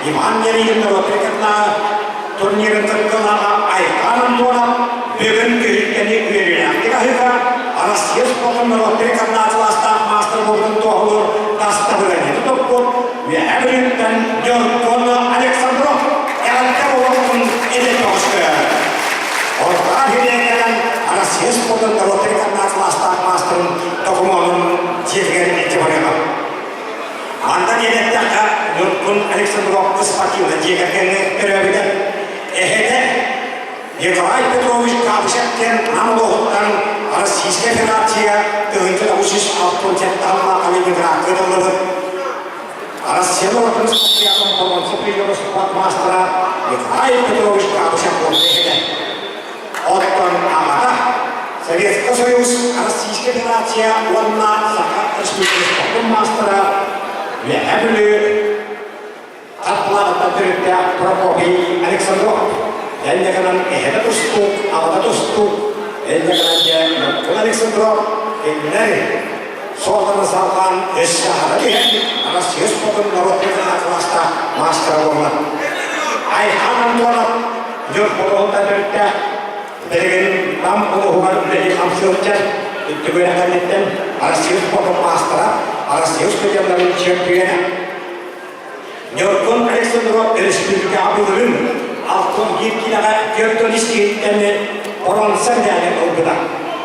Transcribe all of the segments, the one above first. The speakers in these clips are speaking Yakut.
Иван Ярилин норуоттарыгар турнирын кыттыылааҕа Айхан Антонов бүгүн түһүлгэни үөрүүлээхтик аһыыга Россия спордун норуоттарыгар кылаастаах маастар буолбутун туоһулуур дастабырыанньаны туппут Үөһээ Бүлүүттэн Ньургун Александров эҕэрдэ буолуохтун этэ көҕүстэ. Орто кэлэн Россия спордун норуоттарыгар кылаастаах маастарын докумуонун дьиэтигэр илдьэ барыаҕа. Манна диэн эттэххэ, Ньургун Александров спортивнай дьиэ кэргэҥҥэ төрөөбүтэ. Эһэтэ Николай Петрович Габышев диэн Нам улууһуттан Российскай Федерация 1967 сыллаах Ленинградка ыытыллыбыт Россия норуотун спортиятын боруонса призеры спорт маастара Николай Петрович Габышев буолбут эһэтэ. Оттон аҕата Советскай Союз, Российскай Федерация уонна Саха Республикатын спордун маастара Үөһээ Бүлүү Хатылаҕыттан төрүттээх Прокопий Александров Энньэ гынан эһэтэ тустуук, аҕата тустуук, энньэ гынан дьэ Ньургун Александров кинилэр суолларын салҕаан өссө аһара түһэн Россия спордун норуотун кылаастаах маастара буолла. Айхан Антонов Ньургуһунтан төрүттээх билигин Нам улууһугар үлэлии-хамсыы сылдьар үрдүк үөрэх кэнниттэн Россия спордун маастара, Россия студеннарын чемпиона. Ньургун Александров өрөспүүбүлүкэҕэ былырыын 61 киилэҕэ 43 киһиттэн боруонса медалын ылбыта.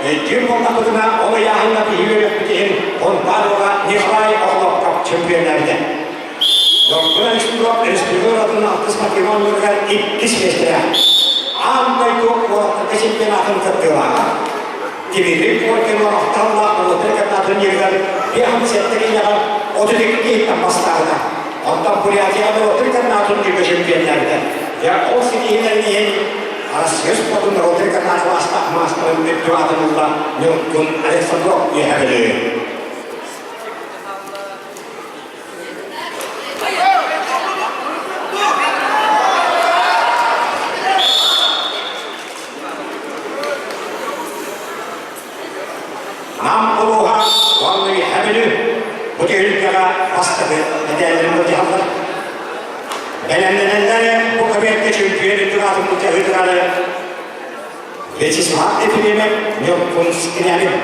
Өйдүүр буоллахпытына, ол ыйааһыҥҥа биһиги үөрүөхпүт иһин Хонтаруоҕа Николай Охлопков чемпионнаабыта. Ньургун Александров республика ыратын алтыс патримониугар иккис миэстэлээх. Аан дойду куораттарга чемпионатын кыттыылааҕа. Тимирбит орден махталлаах Володя турнирыгар 57 киилэҕэ 32 киһиттэн бастаабыта. Онтон Бурятияҕа Володя турнирга чемпионнаабыта. Дьэ, ол ситиһиилэрин иһин Россия спордун Володя кылаастаах маастарын үрдүк аатын ылла Ньургун Александров үөһэ Бүлүү. Нам улууһа уонна Үөһээ Бүлүү бу түһүлгэҕэ бастакы мэтээллэрин былдьаһаллар. Бэлэмнэнэллэр бу көбүөккэ чөмпүйүөн үрдүк аатын былдьаһыытыгар Вячеслав Ефремов Ньургун Скрябин.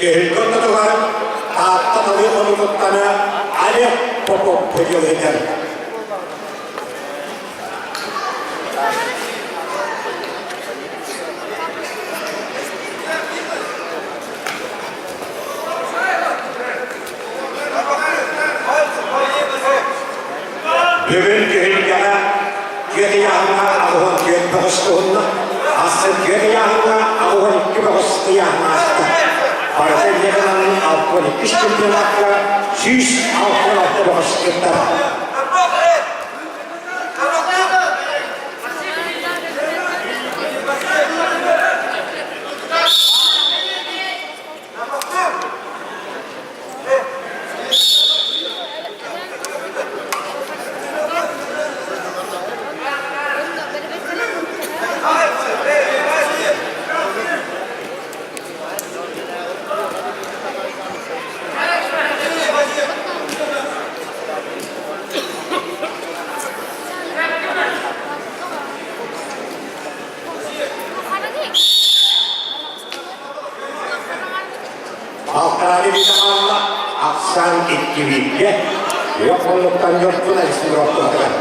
Күһүҥҥү ортотугар Таатта талыы хонуутуттан Олег Попов подъел этэр. Бүгүн түһүлгэҕэ түөрт ыйааһыҥҥа 84 бөҕөс туһунна. Ахсын түөрт ыйааһыҥҥа 82 бөҕөс ыйааһын ааста. Барыта инньэ гынан 62 чемпионакка 166 бөҕөс кыттар. Балтарааны биирдэ хаалла, ахсаан икки бииргэ. Үөх муннуктан Ньургун Александров туһатыгар.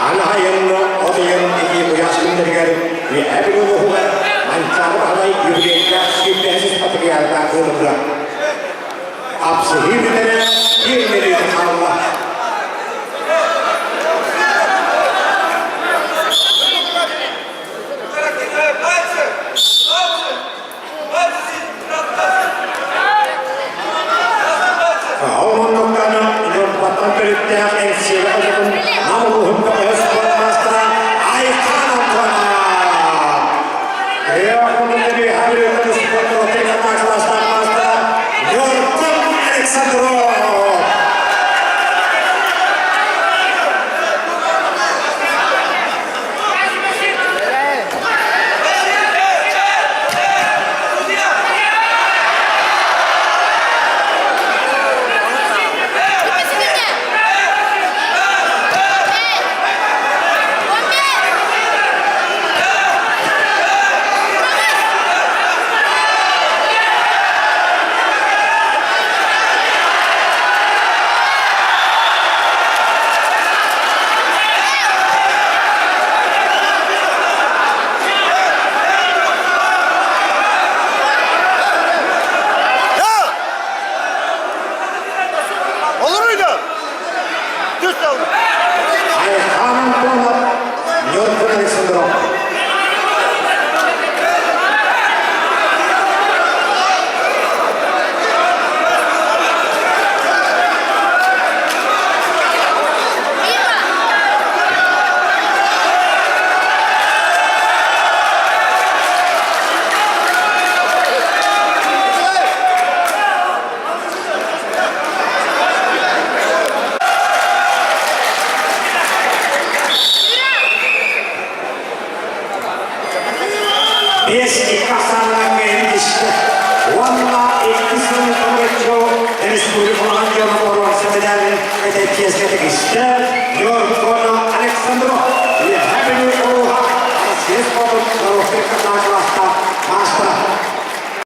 Аны айанна от ыйын итии куйаас күннэригэр Үөһээ Бүлүү улууһугар Манчаары Баһылай юбилейдаах сүүрбэһис патриарха ыытыллар. Хапсыһыы бүтэрэ биир мүнүүтэ хаалла. Ол муннуктаны Ньурбаттан төрүттээх Эҥсиэли хотун Нам улууһун көмөһө спорт маастара Айхан Антонов. Үөһээ Бүлүүттэн спорт кылаастаах маастара Ньургун Александров. Olur muydu? Düz saldı. Айхан Антонов, Ньургун Александров. Биэс икки ахсаанынан кэлин түстэ. Уонна икки сыл толоруччу республика улахан дьоно оруолса медалин кэтэччиэскэ тигистэ. Ньургуна Александров Үөһээ Бүлүү улууһа Россия спордун норуоттар кылаастаах.